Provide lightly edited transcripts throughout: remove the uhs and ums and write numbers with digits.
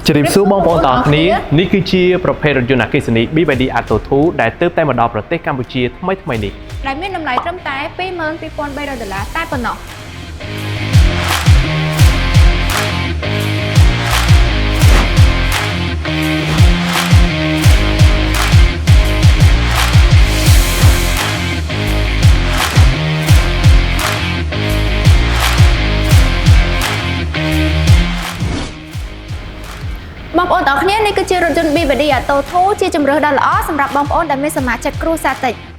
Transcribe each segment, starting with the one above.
ជម្រាបសួរបងប្អូនទាំងអស់គ្នា។នេះគឺជាប្រភេទរថយន្តអគ្គិសនី BYD Atto 2ដែលទើបតែមកដល់ប្រទេសកម្ពុជាថ្មីថ្មីនេះ។ ដែលមានតម្លៃត្រឹមតែ22,300ដុល្លារតែប៉ុណ្ណោះ។ បងប្អូនទាំងអស់គ្នានេះគឺជារថយន្ត BYD Atto 2ជាជម្រើសដ៏ល្អសម្រាប់បងប្អូនដែលមានសមាជិកគ្រួសារតិច។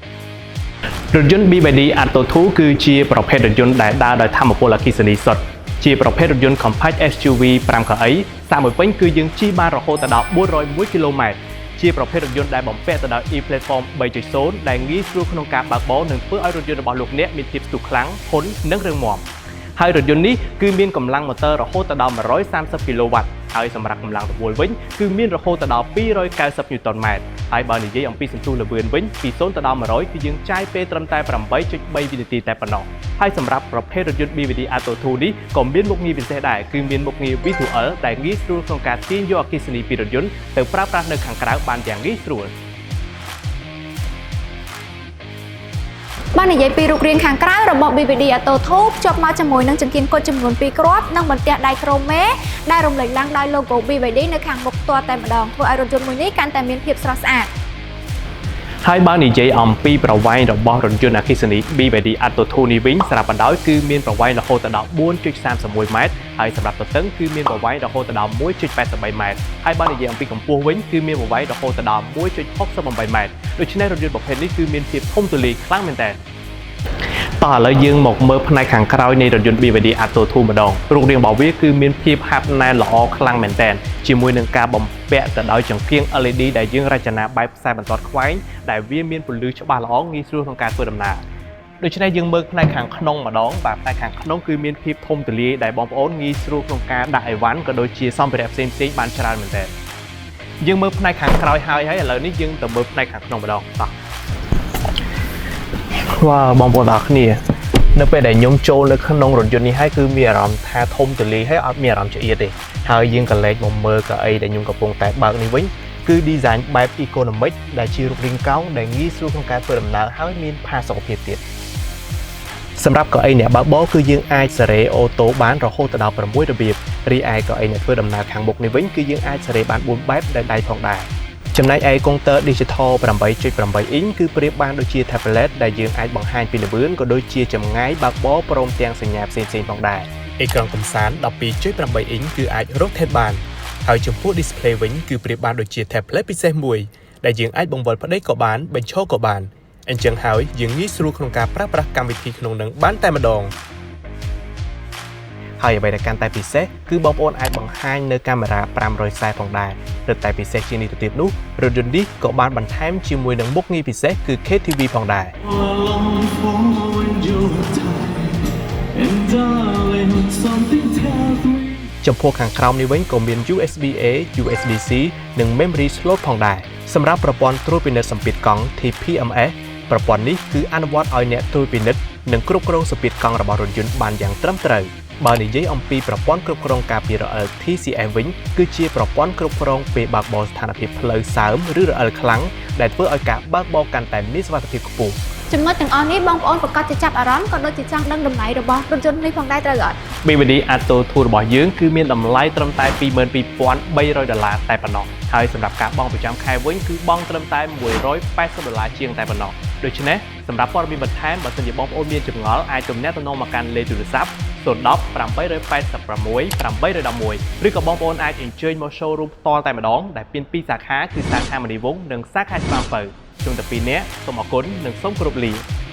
រថយន្ត BYD Atto 2គឺជាប្រភេទរថយន្តដែលដើរដោយថាមពលអគ្គិសនីសុទ្ធជាប្រភេទរថយន្ត compact SUV 5កៅអីសាកមួយពេញគឺយើងជិះបានរហូតដល់401គីឡូម៉ែត្រជាប្រភេទរថយន្តដែលបំពាក់ទៅដោយ e-platform 3.0ដែលងាយស្រួលក្នុងការបើកបរនិងធ្វើឲ្យរថយន្តរបស់លោកអ្នកមានភាពស្ទុះខ្លាំងធន់និងរឹងមាំ។ហើយរថយន្តនេះគឺមានកម្លាំងម៉ូទ័ររហូតដល់130គីឡូវ៉ាត់ហើយសម្រាប់កម្លាំងរវល់វិញគឺមានរហូតដល់290ញូតនម៉ែត្រហើយបើនិយាយអំពីសន្ទុះល្បឿនវិញពី0ទៅដល់100គឺយើងចាយពេលត្រឹមតែ8.3វិនាទីតែប៉ុណ្ណោះ។ហើយសម្រាប់ប្រភេទរថយន្ត BYD Atto 2នេះក៏មានមុខងារពិសេសដែរគឺមានមុខងារ V2L ដែលងាយស្រួលក្នុងការទាញយកអគ្គិសនីពីរថយន្តទៅប្រើប្រាស់នៅខាងក្រៅបានយ៉ាងងាយស្រួល។ បាននិយាយពីរូបរាងខាងក្រៅរបស់ BYD Atto 2ភ្ជាប់មកជាមួយនឹងចង្កៀងគុជចំនួន2គ្រាប់និងបន្ទះដែកក្រូមេដែលរំលេចឡើងដោយ logo BYD នៅខាងមុខផ្ទាល់តែម្ដងធ្វើឲ្យរថយន្តមួយនេះកាន់តែមានភាពស្រស់ស្អាត។ ហើយបើនិយាយអំពីប្រវែងរបស់រថយន្តអគ្គិសនី BYD Atto 2នេះវិញសម្រាប់បណ្ដោយគឺមានប្រវែងរហូតដល់4.31ម៉ែត្រហើយសម្រាប់ទទឹងគឺមានប្រវែងរហូតដល់1.83ម៉ែត្រហើយបើនិយាយអំពីកម្ពស់វិញគឺមានប្រវែងរហូតដល់1.68ម៉ែត្រដូច្នេះរថយន្តប្រភេទនេះគឺមានភាពធំទូលាយខ្លាំងមែនទែនតោះឥឡូវយើងមកមើលផ្នែកខាងក្រោយនៃរថយន្ត BYD Atto 2ម្ដងរូបរាងរបស់វាគឺមានភាពហាប់ណែនល្អខ្លាំងមែនទែនជាមួយនឹងការបំពាក់ទៅដោយចង្កៀង LED ដែលយើងរចនាបែបខ្សែបន្ទាត់ខ្វែងដែលវាមានពន្លឺច្បាស់ល្អងាយស្រួលក្នុងការធ្វើដំណើរដូច្នេះយើងមើលផ្នែកខាងក្នុងម្ដងបាទផ្នែកខាងក្នុងគឺមានភាពធំទូលាយដែលបងប្អូនងាយស្រួលក្នុងការដាក់អីវ៉ាន់ក៏ដូចជាសម្ភារៈផ្សេងៗបានច្រើនមែនទែនយើងមើលផ្នែកខាងក្រោយហើយហើយឥឡូវនេះយើងទៅមើលផ្នែកខាងក្នុងម្ដងតោះ វ៉ាវបងប្អូនទាំងអស់គ្នានៅពេលដែលខ្ញុំចូលនៅក្នុងរថយន្តនេះហើយគឺមានអារម្មណ៍ថាធំទូលាយហើយអត់មានអារម្មណ៍ចង្អៀតទេហើយយើងក៏លេចមកមើលកៅអីដែលខ្ញុំកំពុងតែបើកនេះវិញគឺ design បែប ergonomic ដែលជារូបរាងកោងដែលងាយស្រួលក្នុងការធ្វើដំណើរហើយមានផាសុកភាពទៀតសម្រាប់កៅអីអ្នកបើកបរគឺយើងអាចសេរី auto បានរហូតដល់6របៀបរីឯកៅអីអ្នកធ្វើដំណើរខាងមុខនេះវិញគឺយើងអាចសេរីបាន4បែបដោយដៃផងដែរចំណែកឯកុងទ័រ Digital 8.8អ៊ីងគឺប្រៀបបានដូចជា tablet ដែលយើងអាចបង្ហាញពីល្បឿនក៏ដូចជាចម្ងាយបើកបរព្រមទាំងសញ្ញាផ្សេងៗផងដែរអេក្រង់កំសាន្ត12.8អ៊ីងគឺអាច rotate បានហើយចំពោះ display វិញគឺប្រៀបបានដូចជា tablet ពិសេសមួយដែលយើងអាចបង្វិលប្តីក៏បានបញ្ឈរក៏បានអញ្ចឹងហើយយើងងាយស្រួលក្នុងការប្រើប្រាស់កម្មវិធីក្នុងនឹងបានតែម្ដងហើយអ្វីដែលកាន់តែពិសេសគឺបងប្អូនអាចបង្ហាញនៅកាមេរ៉ា540ផងដែររឹតតែពិសេសជាងនេះទៅទៀតនោះរថយន្តនេះក៏បានបន្ថែមជាមួយនឹងមុខងារពិសេសគឺ KTV ផងដែរ All I long for when you're tired. And darling, something tells me. ចំពោះខាងក្រោមនេះវិញក៏មាន USB A USB C និង Memory slot ផងដែរសម្រាប់ប្រព័ន្ធត្រួតពិនិត្យសម្ពាធកង់ TPMS ប្រព័ន្ធនេះគឺអនុវត្តឲ្យអ្នកត្រួតពិនិត្យនិងគ្រប់គ្រងសម្ពាធកង់របស់រថយន្តបានយ៉ាងត្រឹមត្រូវបើនិយាយអំពីប្រព័ន្ធគ្រប់គ្រងការពាររអិល TCS វិញគឺជាប្រព័ន្ធគ្រប់គ្រងពេលបើកបរស្ថានភាពផ្លូវសើមឬរអិលខ្លាំងដែលធ្វើឲ្យការបើកបរកាន់តែមានសុវត្ថិភាពខ្ពស់។ ចំណុចទាំងអស់នេះបងប្អូនប្រាកដជាចាប់អារម្មណ៍ក៏ដូចជាចង់ដឹងតម្លៃរបស់រថយន្តនេះផងដែរត្រូវអត់? BYD Atto 2របស់យើងគឺមានតម្លៃត្រឹមតែ22,300ដុល្លារតែប៉ុណ្ណោះហើយសម្រាប់ការបង់ប្រចាំខែវិញគឺបង់ត្រឹមតែ180ដុល្លារជាងតែប៉ុណ្ណោះ។ដូច្នេះសម្រាប់ព័ត៌មានបន្ថែមបើសិនជាបងប្អូនមានចម្ងល់អាចទំនាក់ទំនងមកកាន់លេខទូរស័ព្ទ010 886 811ឬក៏បងប្អូនអាចអញ្ជើញមក showroom ផ្ទាល់តែម្ដងដែលមានពីរសាខាគឺសាខាមនីវង្សនិងសាខាច្បារអំពៅខ្ញុំតែពីរនាក់សូមអរគុណនិងសូមគោរពលា។